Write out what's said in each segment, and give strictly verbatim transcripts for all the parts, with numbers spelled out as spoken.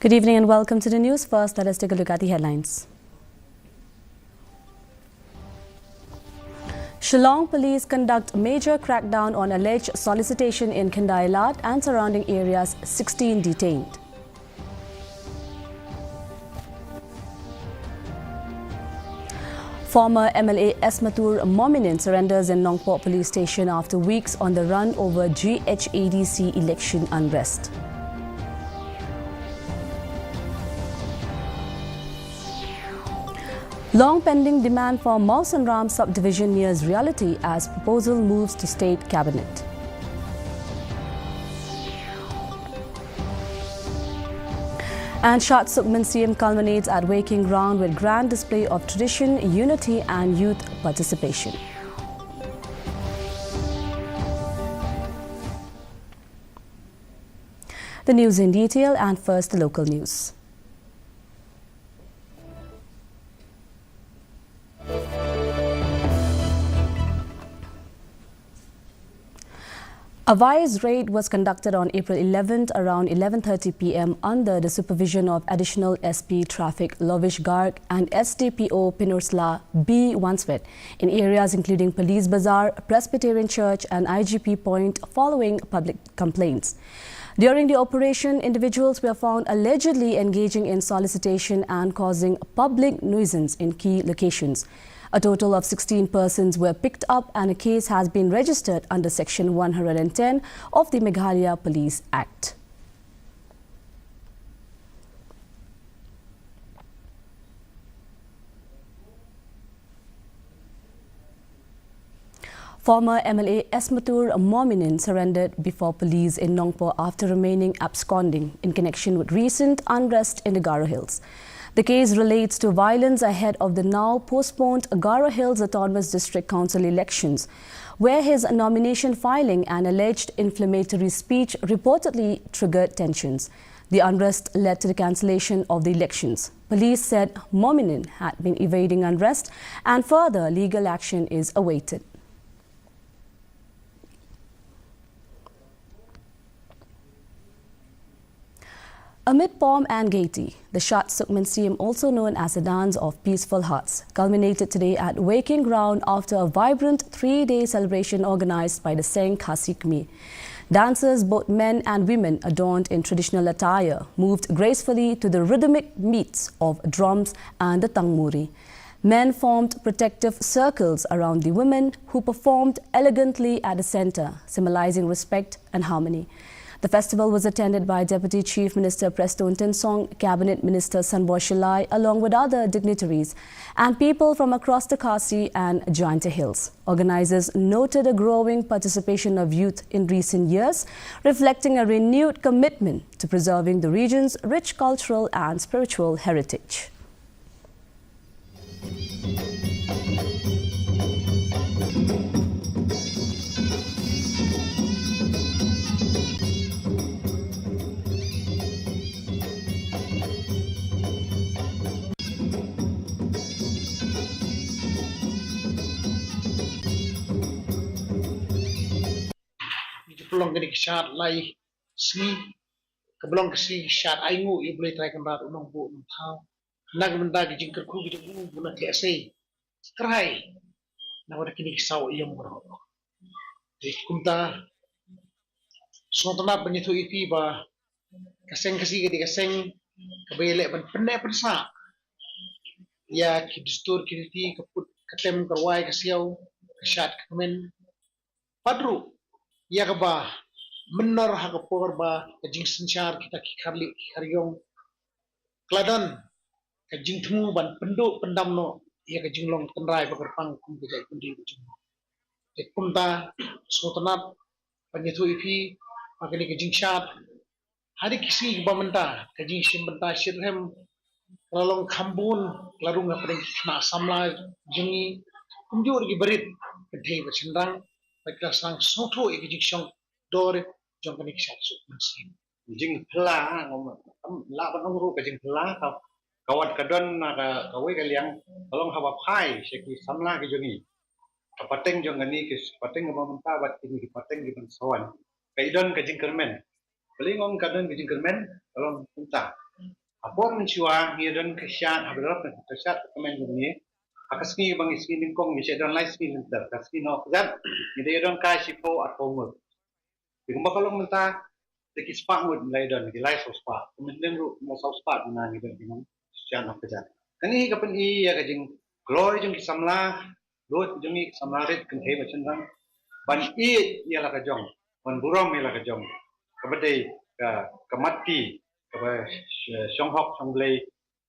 Good evening and welcome to the news. First, let us take a look at the headlines. Shillong police conduct major crackdown on alleged solicitation in Khyndai Lad and surrounding areas, sixteen detained. Former M L A Esmatur Mominin surrenders in Nongpoh Police Station after weeks on the run over G H A D C election unrest. Long pending demand for Mawsynram subdivision nears reality as proposal moves to state cabinet. And Shad Suk Mynsiem culminates at Waking Ground with grand display of tradition, unity and youth participation. The news in detail, and first the local news. A vice raid was conducted on April eleventh around eleven thirty p m under the supervision of Additional S P Traffic Lovish Garg and S D P O Pynursla B Wanswet in areas including Police Bazar, Presbyterian Church, and I G P Point following public complaints. During the operation, individuals were found allegedly engaging in solicitation and causing public nuisance in key locations. A total of sixteen persons were picked up and a case has been registered under Section one hundred and ten of the Meghalaya Police Act. Former M L A Esmatur Mominin surrendered before police in Nongpoh after remaining absconding in connection with recent unrest in the Garo Hills. The case relates to violence ahead of the now postponed Garo Hills Autonomous District Council elections, where his nomination filing and alleged inflammatory speech reportedly triggered tensions. The unrest led to the cancellation of the elections. Police said Mominin had been evading unrest and further legal action is awaited. Amit Pom and Gaiety, the Shad Suk Mynsiem, also known as the Dance of Peaceful Hearts, culminated today at Waking Ground after a vibrant three-day celebration organized by the Seng Khasi Kmie. Dancers, both men and women, adorned in traditional attire, moved gracefully to the rhythmic beats of drums and the tangmuri. Men formed protective circles around the women, who performed elegantly at the center, symbolizing respect and harmony. The festival was attended by Deputy Chief Minister Prestone Tynsong, Cabinet Minister Sanbor Shullai, along with other dignitaries and people from across the Khasi and Jaintia Hills. Organizers noted a growing participation of youth in recent years, reflecting a renewed commitment to preserving the region's rich cultural and spiritual heritage. Ngi ju pynlong kane ka shad lai sngi, kaba long ka sngi shad ainguh ïa U Blei Trai Kynrad U Nongbuh Nongthaw. Na ka bynta ka jingkyrkhu ka jong u, u na ka lehse kyrhai na ka bynta kine ki saw aïom baroh. Te kumta, sngewtynnat ban ïathuh ïa phi ba ka Seng Khasi ka dei ka seng kaba ïaleh ban pynneh pynsah ïa ki dustur ki riti, ka put ka tem, ka rwai ka siaw, ka shad ka kmen, bad ruh ïa kaba mynnor ha ka por ba ka jingsynshar kita ki kharlieh ki kharïong, ka la don ka jingthmu ban pynduh pyndam noh ïa ka jinglong tynrai ba kyrpang kum ka jaitbynriew ka jong ngi. Te kumta, sngewtynnat ban ïathuh ïa phi ba kane ka jingshad ha kine ki sngi kiba mynta, ka jingshim bynta shitrhem ka la long kham bun, ka la rung hapdeng ki khynnah samla jong ngi, kumjuh ruh ki barit kynthei bad shynrang, bad ka la sdang sngewthuh ïa ka jingshong dor jong kane ka Shad Suk Mynsiem. Jingphylla, ngam lah ban ong ruh ka jingphylla, ka, ka wat ka don na ka, kawei ka liang, ka long haba phai sha ki samla ki jong ngi, ka pateng jong kane, ki pateng kaba mynta bad kine ki pateng kiban sa wan, ka i don ka jingkyrmen. Balei nga ong ka don ka jingkyrmen? Ka long kumta, Ha por mynshuwa ngi don ka shad, ha ba don ka shad ka kmen jong ngi. Ha ka sngi ba ngi sngi nyngkong ngi sa don lai sngi lynter, ka sngi Nohkjat ngi da ïa don kai shiphew arphew ngut. Te kumba ka long mynta, te ki spah ngut ngi la ïa don, ki lai saw spah. Ka Mylliem ruh ngi la saw spah, ngi don ki nong shad Nohkjat. Kane ka pyni ïa ka jingkloi jong ki samla, lut jong ngi ki samla rit kynthei bad shynrang, ban ïeit ïa la ka jong, ban burom ïa la ka jong. Kaba dei ka, ka matti, kaba sh-, shong hok shong blei,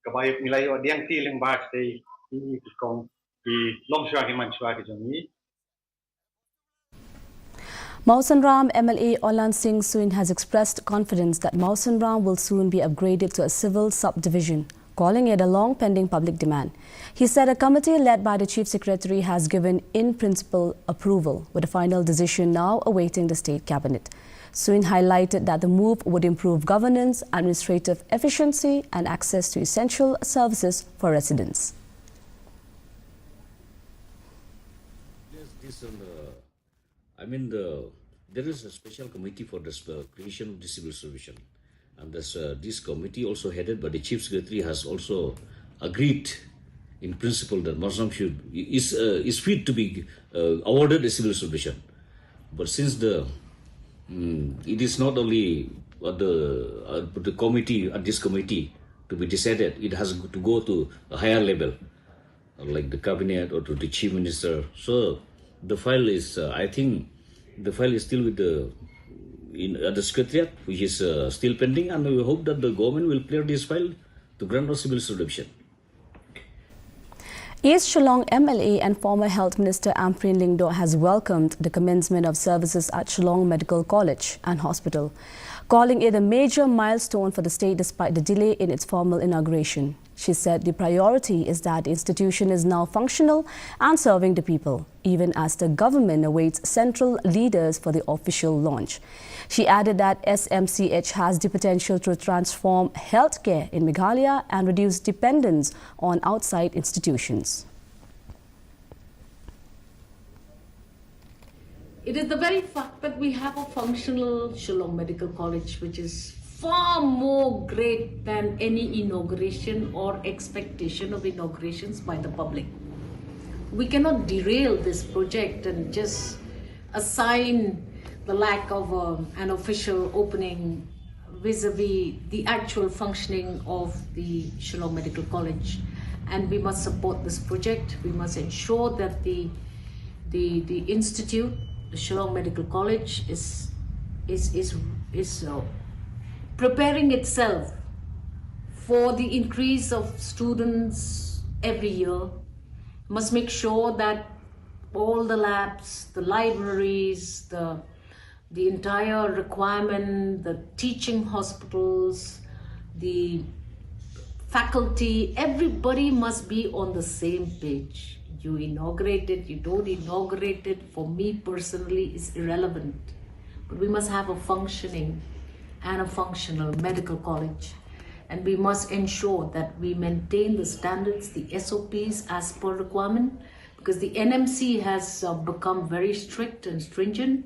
kaba ïoh ngi la ïoh diang ti lyngba ki, ki kong, ki longshuwa ki manshuwa ki jong ngi. Mawsynram M L A Orland Singh Suin has expressed confidence that Mawsynram will soon be upgraded to a civil subdivision, calling it a long-pending public demand. He said a committee led by the Chief Secretary has given in-principle approval, with a final decision now awaiting the state cabinet. Suin highlighted that the move would improve governance, administrative efficiency, and access to essential services for residents. Yes, this on the, I mean, the, there is a special committee for the sp-, creation of the civil subdivision. And this, uh, this committee also headed by the Chief Secretary has also agreed in principle that Mawsynram should, is, uh, is fit to be, uh, awarded a civil subdivision. But since the, mm, it is not only at the, uh, the committee, at this committee to be decided, it has to go to a higher level, uh, like the cabinet or to the chief minister. So the file is, uh, I think, the file is still with the, in, at the secretariat, which is, uh, still pending, and we hope that the government will clear this file to grant us civil subdivision. East Shillong M L A and former Health Minister Ampareen Lyngdoh has welcomed the commencement of services at Shillong Medical College and Hospital, calling it a major milestone for the state despite the delay in its formal inauguration. She said the priority is that the institution is now functional and serving the people, even as the government awaits central leaders for the official launch. She added that S M C H has the potential to transform healthcare in Meghalaya and reduce dependence on outside institutions. It is the very fact that we have a functional Shillong Medical College, which is far more great than any inauguration or expectation of inaugurations by the public. We cannot derail this project and just assign the lack of um, an official opening vis-a-vis the actual functioning of the Shillong Medical College. And we must support this project. We must ensure that the the the institute, the Shillong Medical College, is is is is uh, preparing itself for the increase of students every year. Must make sure that all the labs, the libraries, the the entire requirement, the teaching hospitals, the faculty, everybody must be on the same page. You inaugurate it, you don't inaugurate it, for me personally, is irrelevant. But we must have a functioning and a functional medical college. And we must ensure that we maintain the standards, the S O Ps as per requirement, because the N M C has uh, become very strict and stringent.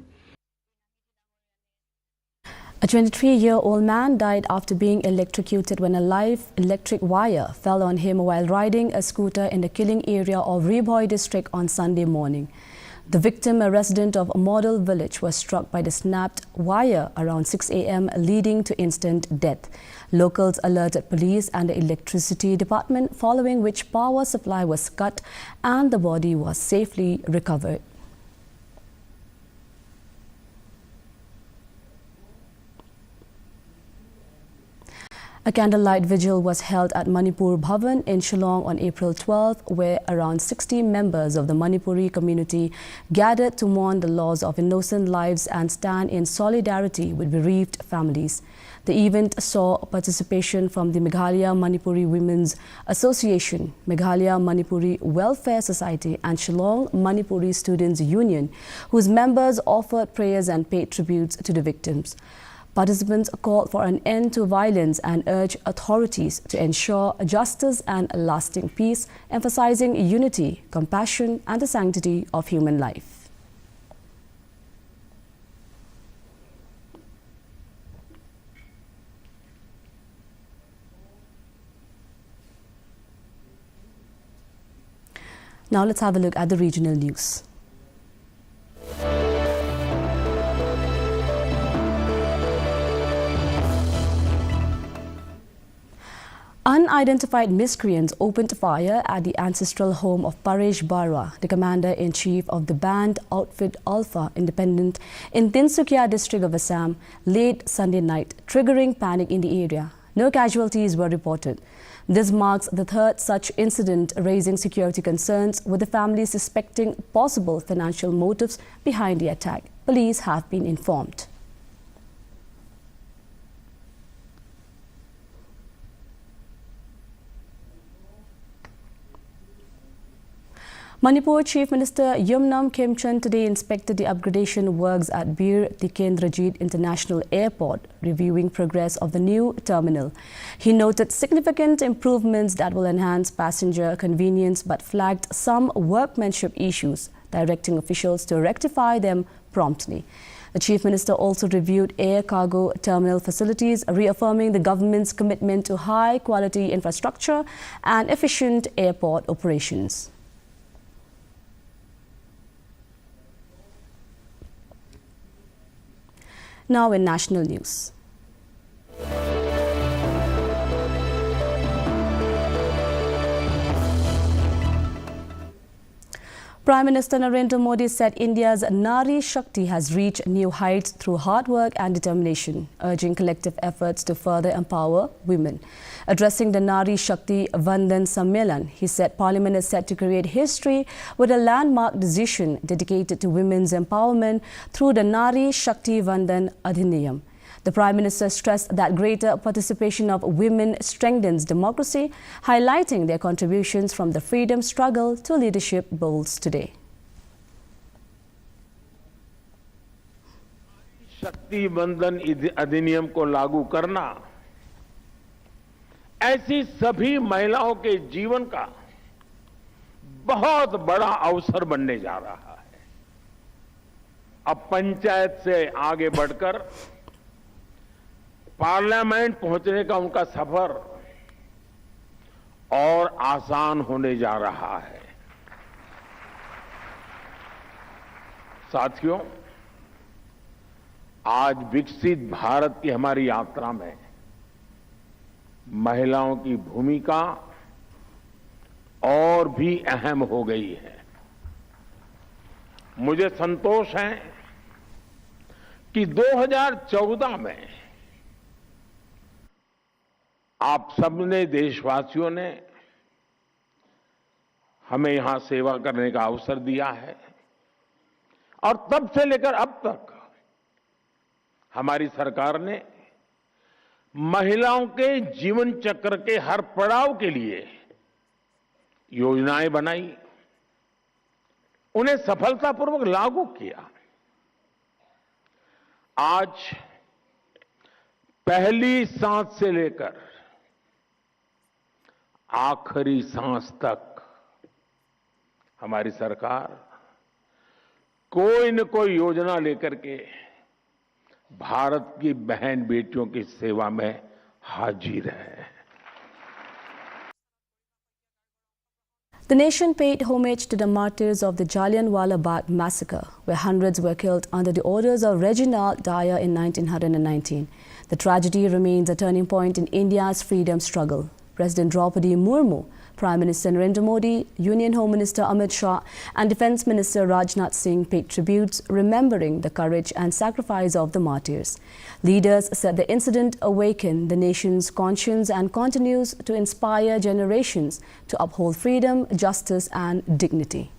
A twenty-three-year-old man died after being electrocuted when a live electric wire fell on him while riding a scooter in the Killing area of Ri Bhoi district on Sunday morning. The victim, a resident of Model Village, was struck by the snapped wire around six a m, leading to instant death. Locals alerted police and the electricity department, following which power supply was cut and the body was safely recovered. A candlelight vigil was held at Manipur Bhavan in Shillong on April twelfth, where around sixty members of the Manipuri community gathered to mourn the loss of innocent lives and stand in solidarity with bereaved families. The event saw participation from the Meghalaya Manipuri Women's Association, Meghalaya Manipuri Welfare Society, and Shillong Manipuri Students Union, whose members offered prayers and paid tributes to the victims. Participants called for an end to violence and urged authorities to ensure justice and lasting peace, emphasizing unity, compassion, and the sanctity of human life. Now let's have a look at the regional news. Unidentified miscreants opened fire at the ancestral home of Paresh Barua, the commander-in-chief of the banned Outfit Alpha Independent in Tinsukia district of Assam, late Sunday night, triggering panic in the area. No casualties were reported. This marks the third such incident, raising security concerns, with the family suspecting possible financial motives behind the attack, police have been informed. Manipur Chief Minister Yumnam Khemchand today inspected the upgradation works at Bir Tikendrajit International Airport, reviewing progress of the new terminal. He noted significant improvements that will enhance passenger convenience but flagged some workmanship issues, directing officials to rectify them promptly. The Chief Minister also reviewed air cargo terminal facilities, reaffirming the government's commitment to high-quality infrastructure and efficient airport operations. Now in national news. Prime Minister Narendra Modi said India's Nari Shakti has reached new heights through hard work and determination, urging collective efforts to further empower women. Addressing the Nari Shakti Vandan Sammelan, he said Parliament is set to create history with a landmark decision dedicated to women's empowerment through the Nari Shakti Vandan Adhiniyam. The Prime Minister stressed that greater participation of women strengthens democracy, highlighting their contributions from the freedom struggle to leadership bold today. शक्ति वंदन इधि- अधिनियम को लागू करना ऐसी सभी महिलाओं के जीवन का बहुत बड़ा अवसर बनने जा रहा है। अब पंचायत से आगे बढ़कर पार्लियामेंट पहुंचने का उनका सफर और आसान होने जा रहा है। साथियों, आज विकसित भारत की हमारी यात्रा में महिलाओं की भूमिका और भी अहम हो गई है। मुझे संतोष है कि दो हज़ार चौदह में आप सबने, देशवासियों ने हमें यहां सेवा करने का अवसर दिया है और तब से लेकर अब तक हमारी सरकार ने महिलाओं के जीवन चक्र के हर पड़ाव के लिए योजनाएं बनाई, उन्हें सफलतापूर्वक लागू किया। आज पहली सांस से लेकर आखिरी सांस तक हमारी सरकार कोई न कोई योजना लेकर के भारत की बहन बेटियों की सेवा में हाजिर है। The nation paid homage to the martyrs of the Jallianwala Bagh massacre, where hundreds were killed under the orders of Reginald Dyer in nineteen hundred and nineteen. The tragedy remains a turning point in India's freedom struggle. President Draupadi Murmu, Prime Minister Narendra Modi, Union Home Minister Amit Shah, and Defence Minister Rajnath Singh paid tributes, remembering the courage and sacrifice of the martyrs. Leaders said the incident awakened the nation's conscience and continues to inspire generations to uphold freedom, justice, and dignity.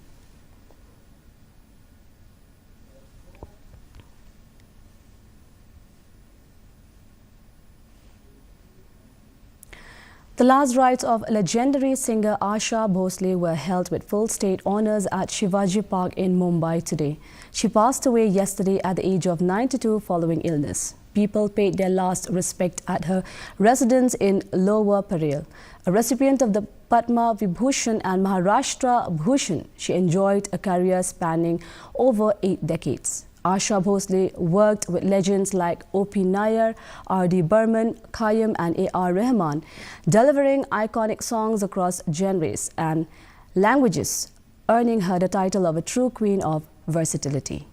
The last rites of legendary singer Asha Bhosle were held with full state honours at Shivaji Park in Mumbai today. She passed away yesterday at the age of ninety-two following illness. People paid their last respect at her residence in Lower Parel. A recipient of the Padma Vibhushan and Maharashtra Bhushan, she enjoyed a career spanning over eight decades. Asha Bhosle worked with legends like O P Nair, R D Burman, Khayyam, and A R Rahman, delivering iconic songs across genres and languages. earning her the title of a true queen of versatility.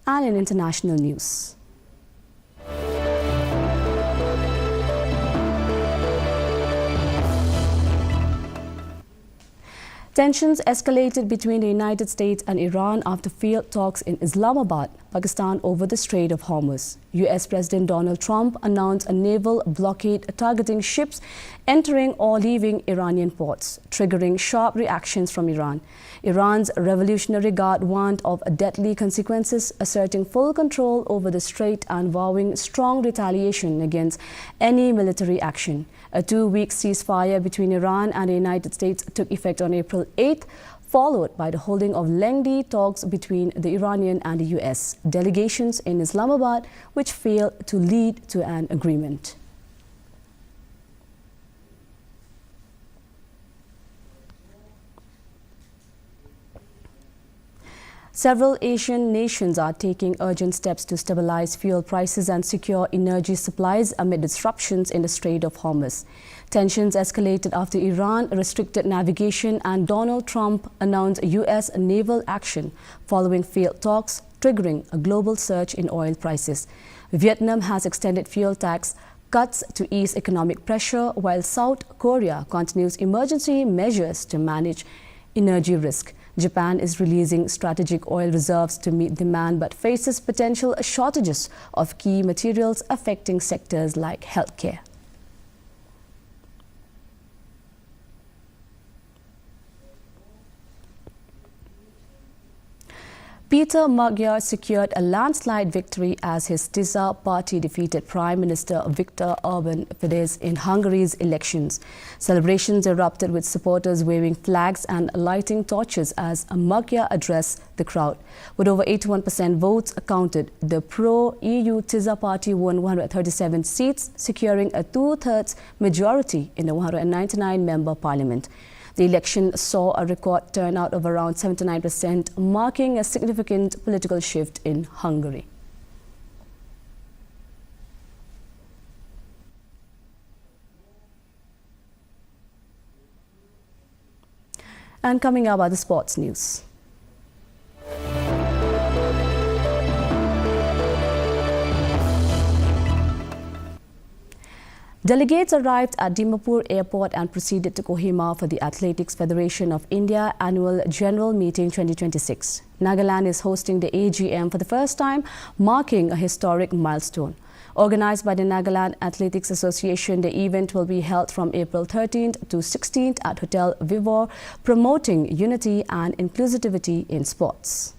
And in international news, tensions escalated between the United States and Iran after failed talks in Islamabad, Pakistan, over the Strait of Hormuz. U S President Donald Trump announced a naval blockade targeting ships entering or leaving Iranian ports, triggering sharp reactions from Iran. Iran's Revolutionary Guard warned of deadly consequences, asserting full control over the strait and vowing strong retaliation against any military action. A two-week ceasefire between Iran and the United States took effect on April eighth, followed by the holding of lengthy talks between the Iranian and the U S delegations in Islamabad, which failed to lead to an agreement. Several Asian nations are taking urgent steps to stabilize fuel prices and secure energy supplies amid disruptions in the Strait of Hormuz. Tensions escalated after Iran restricted navigation and Donald Trump announced U S naval action following failed talks, triggering a global surge in oil prices. Vietnam has extended fuel tax cuts to ease economic pressure, while South Korea continues emergency measures to manage energy risk. Japan is releasing strategic oil reserves to meet demand but faces potential shortages of key materials, affecting sectors like healthcare. Peter Magyar secured a landslide victory as his Tisza party defeated Prime Minister Viktor Orban Fidesz in Hungary's elections. Celebrations erupted, with supporters waving flags and lighting torches as Magyar addressed the crowd. With over eighty-one percent votes counted, the pro-E U Tisza party won one hundred thirty-seven seats, securing a two-thirds majority in the one hundred ninety-nine member parliament. The election saw a record turnout of around seventy-nine percent, marking a significant political shift in Hungary. And coming up are the sports news. Delegates arrived at Dimapur Airport and proceeded to Kohima for the Athletics Federation of India Annual General Meeting twenty twenty-six. Nagaland is hosting the A G M for the first time, marking a historic milestone. Organized by the Nagaland Athletics Association, the event will be held from April thirteenth to sixteenth at Hotel Vivor, promoting unity and inclusivity in sports.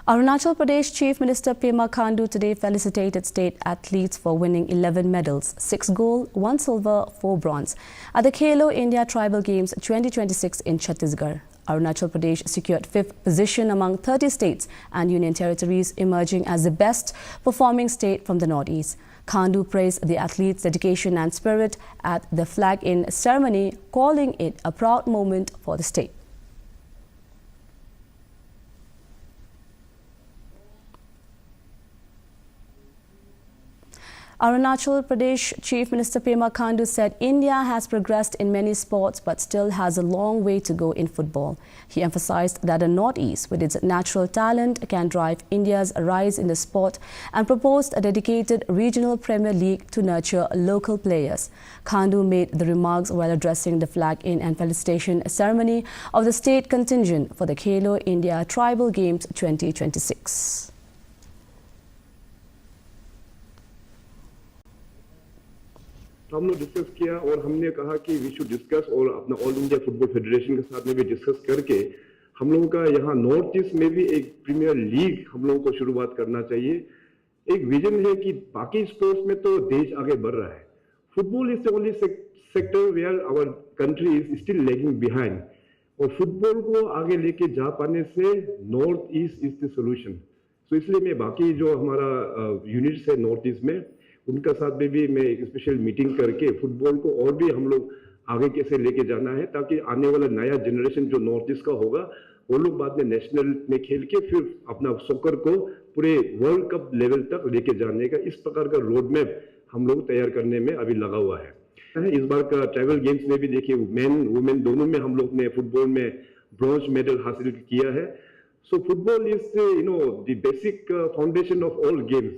Arunachal Pradesh Chief Minister Pema Khandu today felicitated state athletes for winning eleven medals, six gold, one silver, four bronze, at the Khelo India Tribal Games twenty twenty-six in Chhattisgarh. Arunachal Pradesh secured fifth position among thirty states and union territories, emerging as the best performing state from the Northeast. Khandu praised the athletes' dedication and spirit at the flag-in ceremony, calling it a proud moment for the state. Arunachal Pradesh Chief Minister Pema Khandu said India has progressed in many sports but still has a long way to go in football. He emphasized that the Northeast, with its natural talent, can drive India's rise in the sport and proposed a dedicated regional Premier League to nurture local players. Khandu made the remarks while addressing the flag-in and felicitation ceremony of the state contingent for the Khelo India Tribal Games twenty twenty-six. हम लोग डिस्कस किया और हमने कहा कि we should discuss और अपना all India football federation के साथ में भी डिस्कस करके हम लोगों का यहाँ नॉर्थ ईस्ट में भी एक प्रीमियर लीग हम लोगों को शुरुआत करना चाहिए। एक विजन है कि बाकी स्पोर्ट्स में तो देश आगे बढ़ रहा है, football is the only sector where our country is still lagging behind, और फुटबॉल को आगे लेके जा पाने से north east is the solution. So इसलिए मैं बाकी जो हमारा यूनिट्स है नॉर्थ ईस्ट में, उनका साथ में भी मैं एक स्पेशल मीटिंग करके फुटबॉल को और भी हम लोग आगे कैसे लेके जाना है, ताकि आने वाला नया जनरेशन जो नॉर्थ ईस्ट का होगा, वो लोग बाद में नेशनल में खेल के फिर अपना सॉकर को पूरे वर्ल्ड कप लेवल तक लेके जाने का, इस प्रकार का रोड मैप हम लोग तैयार करने में अभी लगा हुआ है। इस बार का ट्राइबल गेम्स में भी देखिए, मेन वुमेन दोनों में हम लोग ने फुटबॉल में ब्रॉन्ज मेडल हासिल किया है। So football is, you know, the basic foundation of all games.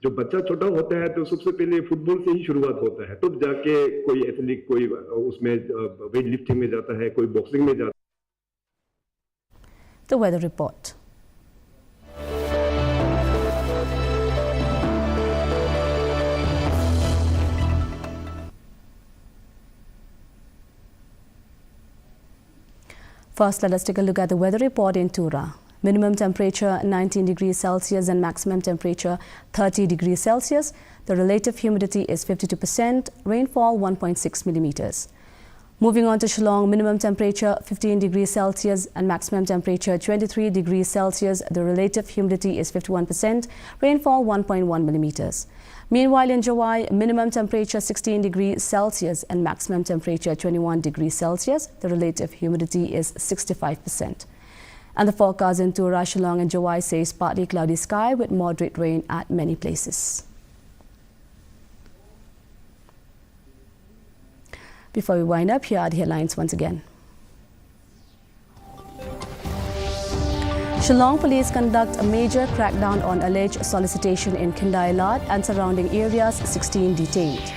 जो बच्चा छोटा होता है तो सबसे पहले फुटबॉल से ही शुरुआत होता है, तब जाके कोई एथलीट, कोई उसमें वेट लिफ्टिंग में जाता है, कोई बॉक्सिंग में जाता है। The weather report. First, let us take a look at the weather report in Tura. Minimum temperature nineteen degrees Celsius and maximum temperature thirty degrees Celsius. The relative humidity is fifty-two percent. Rainfall one point six millimeters. Moving on to Shillong, minimum temperature fifteen degrees Celsius and maximum temperature twenty-three degrees Celsius. The relative humidity is fifty-one percent. Rainfall one point one millimeters. Meanwhile, in Jowai, minimum temperature sixteen degrees Celsius and maximum temperature twenty-one degrees Celsius. The relative humidity is sixty-five percent. And the forecast in Tura, Shillong and Jowai says partly cloudy sky with moderate rain at many places. Before we wind up, here are the headlines once again. Shillong police conduct a major crackdown on alleged solicitation in Khyndai Lad and surrounding areas, sixteen detained.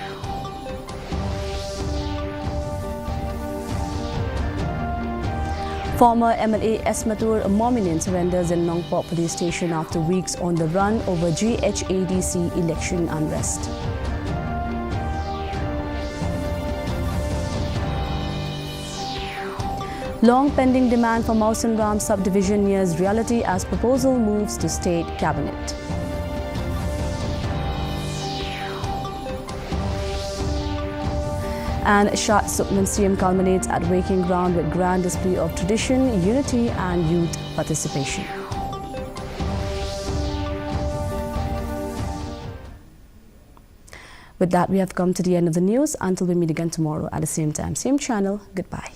Former M L A Esmatur Mominin surrenders in Nongpoh Police Station after weeks on the run over G H A D C election unrest. Long pending demand for Mawsynram subdivision nears reality as proposal moves to state cabinet. And Shad Sukh Mynsiem culminates at Waking Ground with grand display of tradition, unity and youth participation. With that, we have come to the end of the news. Until we meet again tomorrow at the same time, same channel, goodbye.